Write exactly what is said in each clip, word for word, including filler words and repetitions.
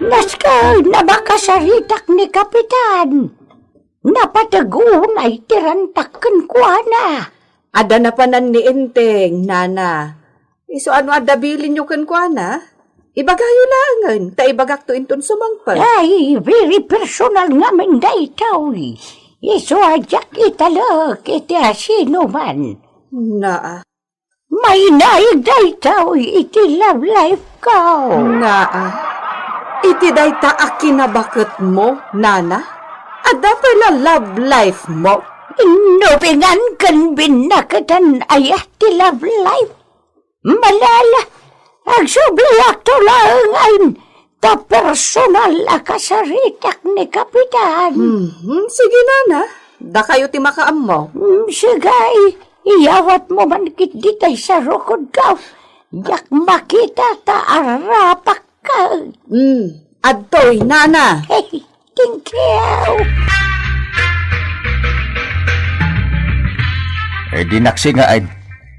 Nasken a makasaritak ni Kapitan. Napateg unay ti rantak kenkuana. Adda napanan ni Enteng, nana. Isu a no adda bilinyo kenkuana, ibagayo laengen, ta ibagakto inton sumangpet. Ay, very personal ngamin daytoy. Isu a diak italek iti asinoman. Naa. Mainaig daytoy iti love life ko. Naa. Iti dayta a kinabaketmo, nana? Adda pay la love life mo? Innubingan ken binnaketan aya ti love life. Malala, agsubliakto laengen ta personal a kasaritak ni Kapitan. Mhm, sige, nana. Dakayo ti makaammo. Mm, sige, iyawatmo man ketdi tay sarukodko. Diak makita ta arapakka. Mm, adtoy, nana. Hey, thank you. Eh, di naksingaen.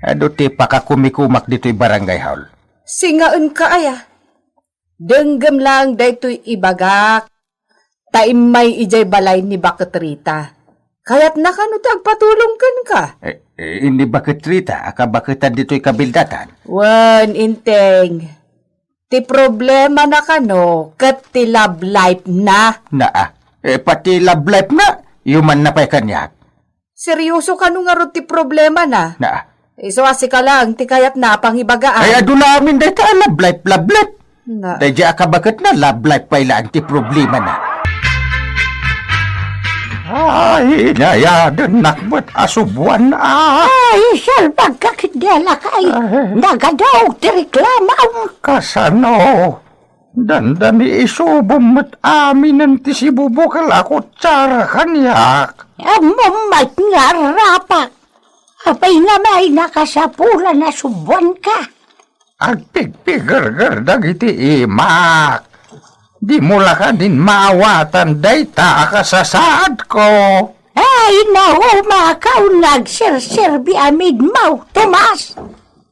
Adu ti pakakumikumak ditoy barangay hall. Singaenka aya? Denggem laeng daytoy ibagak, ta immay idiay balay ni Baket Rita. Kayatna kano ti agpatulong kenka? Eh, eh, ni Baket Rita a kabaketan ditoy kabildatan? Wen, Enteng. Ti problemana kano ket ti love life na. Naa. Eh, pati love life na, yumanna pay kaniak. Seryoso kano ngarud ti problemana? Naa. Isu a sika laeng ti kayatna a pangibagaan. Ay, adu la amin dayta a love life, love life. Na. Daydiay a kabaketna, love life pay laeng ti problemana. Ay, nayadennak met a subuan, a. Ay, salbagka ketdi a lakay. Ay. Nagadawg ti reklamom. Kasano? Dandani isubom met aminen ti sibubukel a kutsara kaniak. Ammom met nga arrapak. Apay nga may nakasapulan a subuanka? Agpigpigerger dagiti imak. Dimo la kadin maawatan dayta a kasasaadko. Ay, naumakaw nga agserserbi a midmaw, Tomas.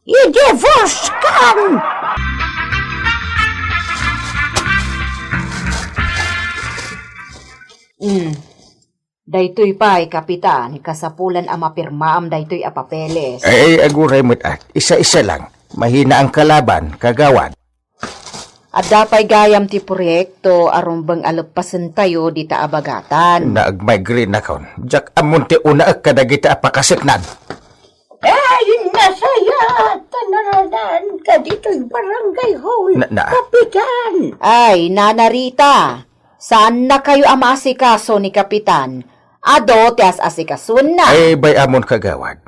I-divorce kan! Mm. Daytoy pay, Kapitan, kasapulan a mapirmaam daytoy a papeles. Ay, aguray met, a. Isa-isa lang. Mahina ang kalaban, kagawad. Adda pay gayam ti proyekto a rumbeng a leppasentayo dita a bagatan. Naagmaygreenakon. Diak ammon ti unaek kadagiti a pakaseknan. Ay, nasayaat a naranan kaditoy barangay hall, Na, na. Kapitan. Ay, Nana Rita, saannakayo a maasikaso ni Kapitan. Adu ti as-asikasuenna. Ay, bay-amon, kagawad.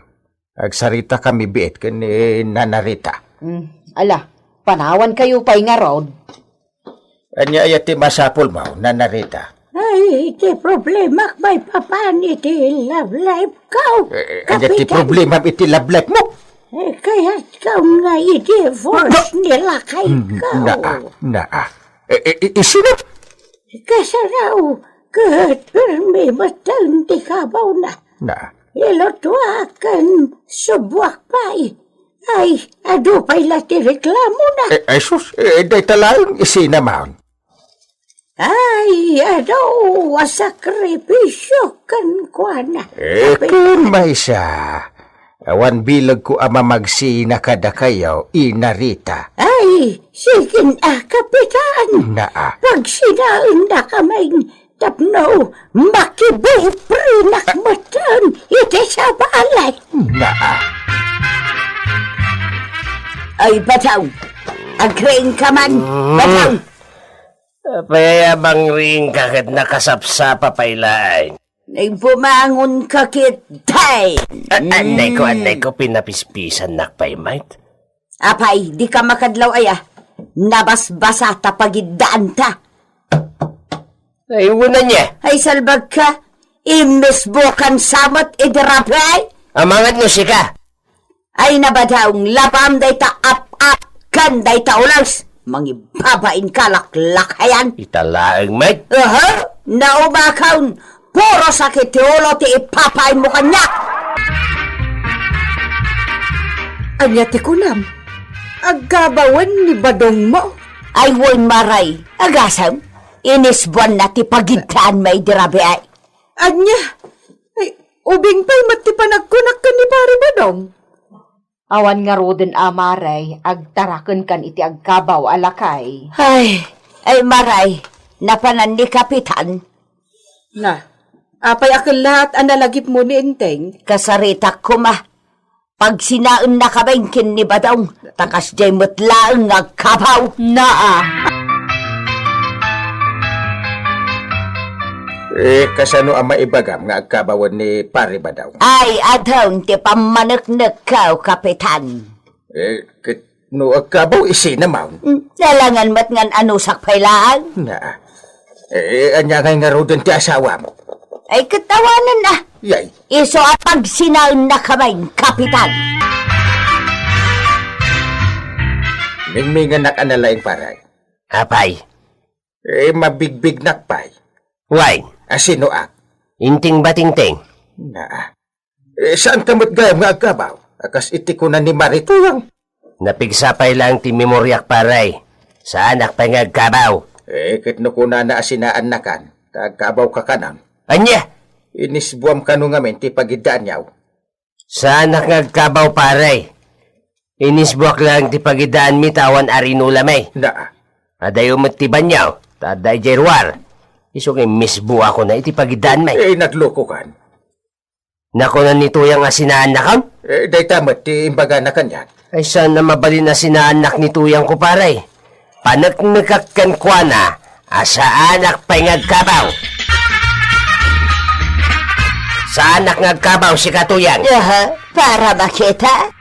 Agsaritakami biit ken ni Nana Rita. Hmm, ala, panawankayo pay ngarud. Ania aya ti masapulmo, Nana Rita? Ay, ti problemak maipapan iti love life ko, Eh, eh, ania ti Kapitan. Problemam iti love life mo? Eh, kayatko nga i-divorce No. ni lakay Hmm, ko. Naa, naa. Eh, eh, eh, sino? Kasano, ket permi metten ti kabawna. Naa. Ilutuak ken subuak pay. Ay, adu pay la ti reklamona. Eh, ay sus, eh, dayta laeng isina man. Ay, adu a sakripisio kenkuana. Eh, Kapitan. Ken maysa, awan bilegko a mamagsina kadakayo, Ina Rita. Ay, sige na, Kapitan. Naa. Pagsinaennaka main tapno makiboyfriendak metten iti sabali. Naa. Ay, Batang, agriingka man, Mm. Batang. Apay a bangriingka ket nakasapsapa pay laeng? Nagbumangonka ketdi. A-, annay ko, Mm. annay ko, pinapispisannak pay met. Apay, dika makadlaw aya? Nabasbasa ta pagiddaanta. Ay, una niya. Ay, salbagka. Imbes bukan samet idi rape ay? Amangan no sika. Ay, nabadaong lapam dayta ap-ap ken dayta ulos. Mangibabain ka laklakayan. Ita laeng met. Aha, naumakaon. Puro sakit ti ulo ti ipapaaymo kaniak. Ania ti kunam? Agkabawen ni Badongmo? Ay, wen, Maray, agasem, inisbuanna ti pagiddaanmi idi rabii. Ania? Ay, ubing pay met ti panagkunak ken ni Pari Badong. Awan ngaruden a, Maray, agtarakenkan iti agkabaw a lakay. Ay, ay, Maray, napanan ni Kapitan. Na, apay a kellaat a nalagipmo ni Enteng? Kasaritak koma. Pagsinaennakamin ken ni Badong, ta kasdiay met laeng nga agkabaw. Naa. Eh, kasano a maibagam nga agkabawen ni Pari Badong? Ay, adun ti pammaneknekko, Kapitan. Eh, ket no agkabaw, isina man? Hmm, alangan met ngan anusak pay laeng. Naa. Eh, ania ngay ngaruden ti asawam? Ay, ket awanen a. Yay. Isu a pagsinaennakamin, Kapitan. Mingminganak a nalaing, Pare. Apay? Eh, mabigbignak pay. Wen. Asinoak? Enteng Batingteng. Naa. Eh, saanka met gayam nga agkabaw? A kas iti kuna ni Mari Tuyang. Napigsa pay laeng ti memoriak, Pare. Saanak pay nga agkabaw. Eh, ket no kunana a sinaannakan, ta agkabawka kanon. Ania? Inisbuam kano ngamin ti pagiddaanyo. Saanak nga agkabaw, Pare. Inisbuak laeng ti pagiddaanmi ta awan a rinulami. Naa. Adayo met ti banio, ta adda idiay ruar. Isu nga immisbuakon iti pagiddaanmi. Eh, naglokokan. Nakunan ni Tuyang a sinaannakon? Eh, dayta met ti imbagana kaniak. Ay, saan a mabalin a sinaannak ni Tuyangko, Pare. Paneknekak kenkuana a saanak pay nga agkabaw. Saanak nga agkabaw, sika, Tuyang. Aha, para makita?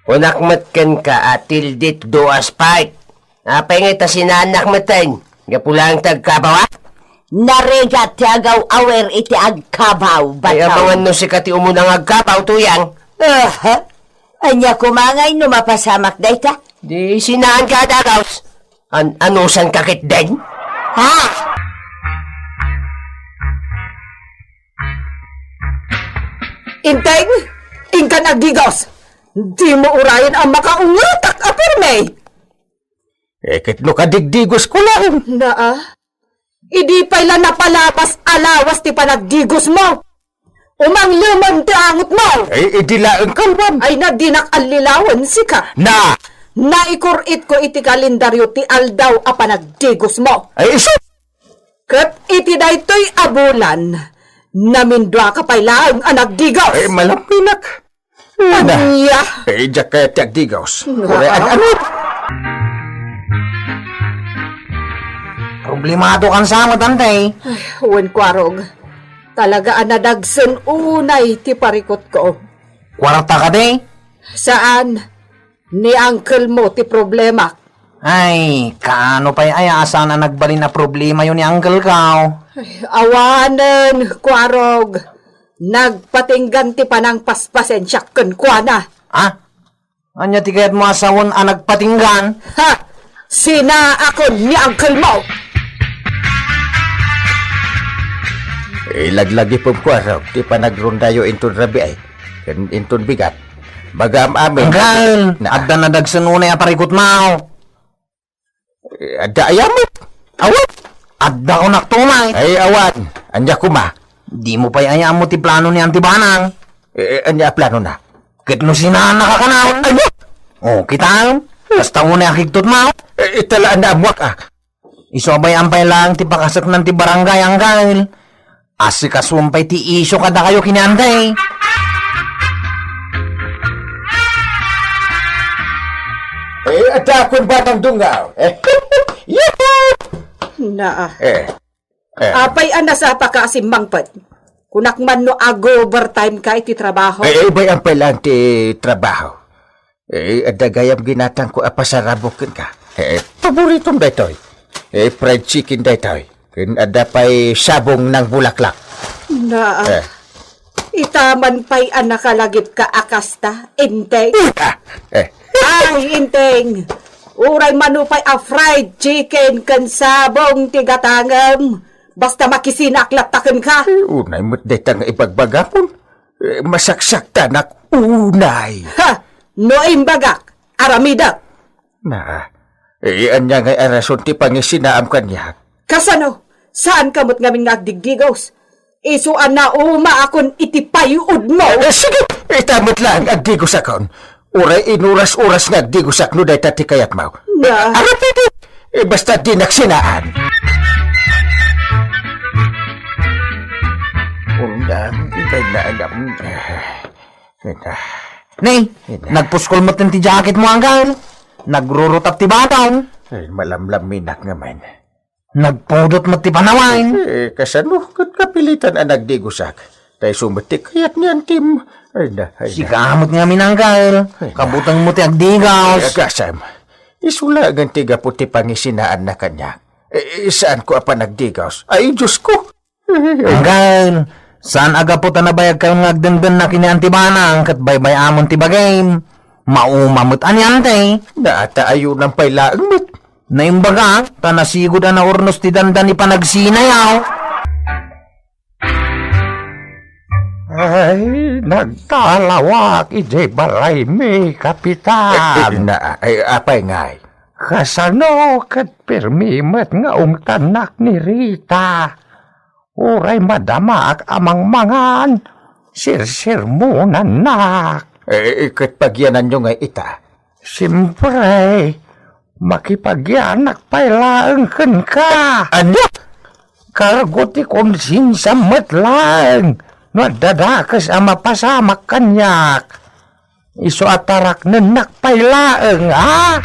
Kunak met kenka a till death do us part. Apay ngay ta sinaannak metten? Gapu laeng ti agkabaw, a? Narigat ti agaw-awer iti agkabaw, Ay, Bataw. Amangan no sika ti umuna nga agkabaw, Tuyang. Aha. Ania koma ngay no mapasamak dayta? Di sinaanka a dagaws. An-, anusanka ketdin? Ha? Enteng, inkan aggigaws. Dimo urayen a makaungetak a pirmi. Eh, ket no kadigdigosko laeng. Naa. Idi pay la napalabas a lawas ti panagdigosmo. Umanglemen ti angotmo. Eh, idi laeng kalwan. Ay na, dinak allilawen sika. Na. Naikuritko iti kalendario ti aldaw a panagdigosmo. Ay, isu. Ket iti daytoy a bulan, naminduaka pay laeng a nagdigos. Ay, malamminak. Ania? Eh, diak kayat ti agdigos. Uray, ag-ano? Problemadokan sa met, Enteng. Ay, wen, Kuarog. Talaga a nadagsen unay ti parikutko. Kuarta kadi? Saan? Ni uncle mo ti problemak. Ay, kaano pay aya a saan a nagbalin a problemayo ni uncle ko? Ay, awanen, Kuarog. Nagpatinggan ti panangpaspasensiak kenkuana. Ha? Ania ti kayatmo a sawen a nagpatinggan? Ha? Sinaakon ni uncle mo! Ilaglagipem, Kuarog, ti panagrondayo inton rabii ken inton bigat. Baga am-amin. Uncle, na- adda nadagsen unay a parikutmo. Eh, adda aya met? Awan. Adda kunak tumay. Ay, awan. Ania koma? Dimo pay aya ammo ti plano ni Auntie Banang. Eh, eh, ania a planona? Ket no sinaannaka kanon. Ania? Oh, kitaem. Kasta unay a kigtotmo. Eh, ita la a naammoak, a. Isu a bay-am pay laeng ti pakaseknan ti barangay, uncle. Asikasuem pay ti isyu kadakayo ken ni Auntie. Eh, adda koma Banang Dungaw. Eh, yahoo! Naa. Eh, eh. Apay a nasapaka a simmangpet? Kunak man no ag-overtime ka iti trabaho? Eh, eh, bay-am pay laeng ti trabaho. Eh, adda gayam ginatangko a pasarabok kenka. Eh, paboritom daytoy. Eh, fried chicken daytoy. Ken adda pay sabong ng bulaklak. Naa. Eh. Ita man pay a nakalagipka a kasta, Enteng. Ah, eh. Ay, Enteng. Uray mano pay a fried chicken ken sabong ti gatangem. Basta makisinaak latta kenka. Eh, unay met dayta nga ibagbagam. Eh, masaksaktanak unay. Ha! No imbagak, aramidek. Na, eh, ania ngay a rason ti pangisinaam kaniak? Kasano? Saanka met ngamin nga agdigdigos? Isu a naumaakon iti payudmo. Eh, sige, ita met laeng agdigosakon. Uray inuras-uras nga agdigosak no dayta ti kayatmo. Na. Arapidek! Eh, basta dinak sinaan. Undang, itay na alam. Ina. Nay, Ina. Nagpuskol met ti jacket mo, anggal. Nagrurutap ti batang. Ay, malamlaminak ngamin. Nagpudot met ti panawen. Eh, kasano? Ket kapilitan a nagdigosak. Ta isu met ti kayat ni Antim. Ay na, ay na. Sika met ngamin, anggal. Ay na. Kabutengmo ti agdigos. Ay, agasem. Isu laengen ti gapu ti pangisinaanna kaniak. Eh, eh, saanko a panagdigos? Ay, Diosko! Anggal, saan a gapu ta nabayagkayon nga agdendenna ken ni Anti Banang ket baybay-amon ti bagim? Mauma met a ni Anti. Naata ayunan pay laeng met. Naimbaga, ta nasigud a naurnos ti dandani panagsinayo. Ay, nagtalawak idiay balaymi, Kapitan. Eh, eh, na, eh, apay ngay? Kasano ket permi met nga ungtannak ni Rita? Uray madamaak a mangmangan, sirsermonannak. Eh, eh, ket pagyananyo ngay ita? Siempre, makipagyanak pay laeng kenka. Ania? Kargo ti konsensiam met laeng no adda dakes a mapasamak kaniak. Isu a taraknennak pay laeng, a?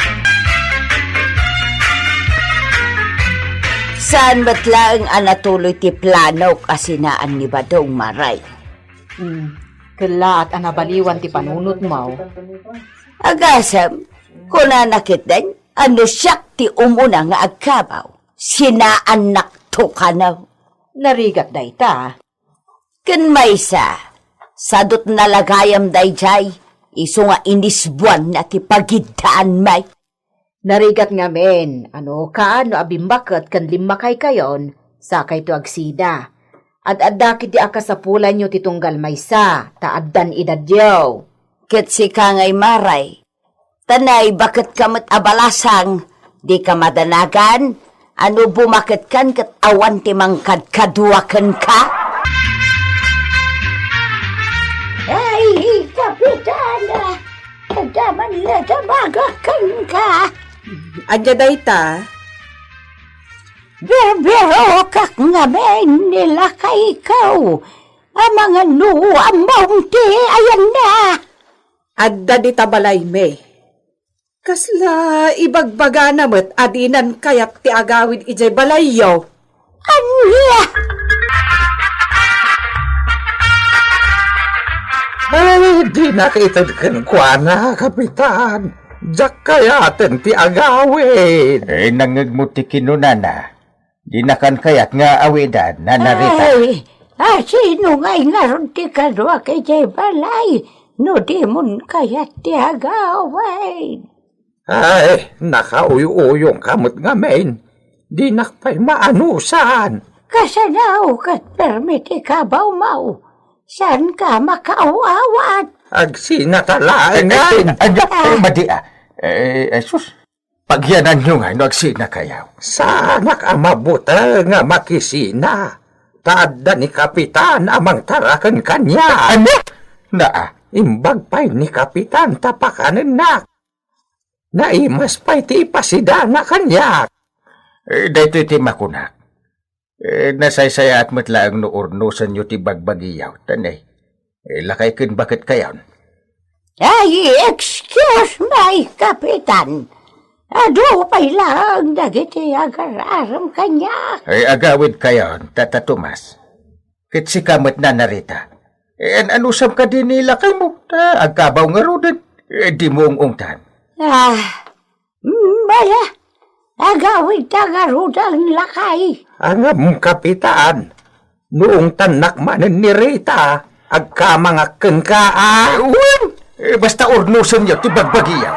Saan met laeng a natuloy ti planok a sinaan ni Badong, Maray? Hmm, kellaat a nabaliwan ti panunotmo. Agasem, kunana ketdin a no siak ti umuna nga agkabaw, sinaannakto kano. Narigat dayta. Ken maysa, sadut nalagayam daydiay, isu nga inisbuanna ti pagiddaanmi. Narigat ngamin, ano ka, no abimbaket ken limmakaykayon, sakayto agsina. Ad-adda ketdi a kasapulanyo ti tunggal maysa, ta addan edadyo. Ket sika ngay, Maray, ta naibaketka met a balasang, dika madanagan, ano bumaketkan ket awan ti mangkadkadua kenka? Ay, Kapitan, adda man la damagak kenka. Ania dayta? Birbirokak ngamin ni lakayko. Amangan no ammom ti ayanna. Adda dita balaymi. Kasla ibagbagana met a dinan kayat ti agawid idiay balayyo. Ania? Ay, dinak ited kenkuana, Kapitan. Diak kayaten ti agawid. Eh, nangngegmo ti kinunana. Dinakan kayat nga awidan, Nanay Rita. Ay, a, sino ngay ngarud ti kaduak idiay balay no dimon kayat ti agawid? Ay, nakauyuyongka met ngamin. Dinak pay maanusan. Kasano ket permi ti kabawmaw? Saanka makaawawat? Agsinaka laengen. Eh, eh, eh, eh, madi, ah. Eh, eh, sus. Pagyananyo nga no agsinakayo. Saanak a mabuteng a makisina, ta adda ni Kapitan a mangtaraken kaniak. Ania? Naa. Imbag pay ni Kapitan ta pakanennak. Naimas pay ti ipasidana kaniak. Eh, daytoy ti makunak. Eh, nasaysayaat met laeng no urnosenyo ti bagbagiyo, tan, eh, eh, lakay ken baketkayon. Ay, excuse me, Kapitan. Adu pay laeng dagiti agar-arem kaniak. Ay, agawidkayon, Tata Tomas. Ket sika met, Nana Rita. Eh, an-, anusam kadi ni lakaymo? Ta agkabaw ngaruden. Eh, dimo ung-ungtan. Ah, Maya, agawidta ngaruden, lakay. Ngem, Kapitan, no ungtannak manen ni Rita, agkamangak kenka, a? Eh, wen! Eh, basta urnosenyo ti bagbagiyo.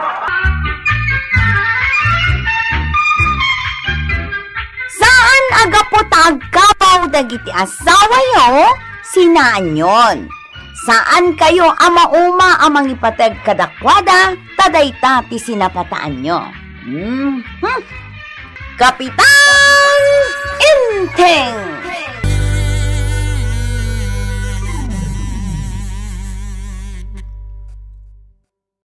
Saan a gapu ta agkabaw dagiti asawayo, sinaanyon. Saankayo a mauma a mangipateg kadakuada, ta dayta ti sinapataanyo. Mhm. Kapitan Enteng!